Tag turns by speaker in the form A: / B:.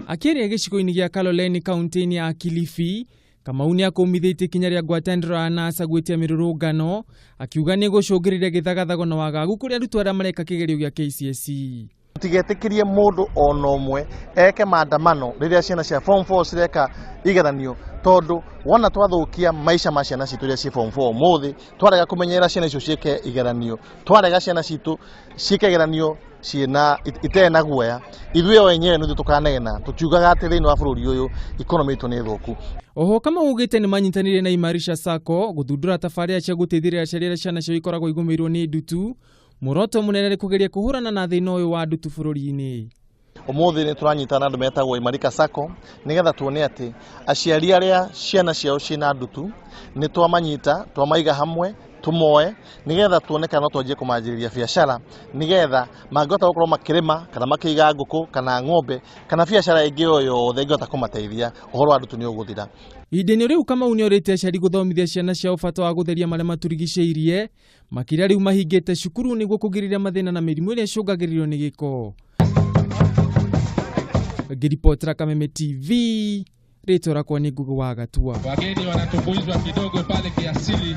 A: Akĩaria gĩcigo-inĩ gĩa Kaloleni kaunti-inĩ ya Kilifi, Kamau nĩ akũmithĩtie ikinya rĩa ngwatanĩro ya NASA gwĩtia mĩrũrũngano, akiuga nĩ gũcũngĩrĩria gĩthagathago na wagagu kũrĩ arutwo arĩa mareka kĩgerio gĩa KCSE.
B: Tũtigetĩkĩrie mũndũ ona ũmwe eke maandamano rĩrĩa ciana cia form 4 cireka igeranio, tondũ wona twathũkia maica ma ciana citũ iria ciĩ form 4 ũmũthĩ, twarega kũmenyerera ciana icio ciĩke igeranio, twarega ciana citũ ciĩke igeranio ciĩna itarĩ na guoya, ithuĩ o enyewe nĩthuĩ tũkanegena tũkiugaga atĩ thĩinĩ wa bũrũri ũyũ economy itũ nĩ thũku.
A: Oho Kamau augĩte nĩ manyitanĩire na Imarisha Sacco gũthundũra tabarĩra cia gũteithĩrĩria aciari arĩa ciana ciao ikoragwo igũmĩirwo nĩ ndutu. Muoroto mũnene nĩ kũgeria kũhũrana na thĩna ũyũ wa ndutu bũrũri-inĩ.
B: Ũmũthĩ nĩ tũranyitana na andũ metagwo Imarika Sacco nĩgetha tuone atĩ aciari arĩa ciana ciao ciĩna ndutu nĩ twamanyita, twamaiga hamwe, tũmoe nĩgetha tuone kana no twanjie kũmanjĩrĩria biacara, nĩgetha mangĩhota gũkorwo makĩrĩma kana makĩiga ngũkũ kana ng'ombe kana biacara ĩngĩ o yothe ĩngĩhota kũmateithia, ũhoro wa ndutu nĩ ũgũthira.
A: Ihinda-inĩ rĩu Kamau nĩ orĩtie aciari gũthomithia ciana ciao bata wa gũtheria marĩa matũrigicĩirie, makĩria rĩu mahingĩte cukuru nĩguo kũgirĩrĩria mathĩna na mĩrimũ ĩrĩa ĩcũngagĩrĩrio nĩ gĩko. Ngĩribotera Kameme TV, rĩtwa rakwa nĩ Ngugi wa Gatua.
C: Wageni wanatumbuizwa kidogo pale kiasili.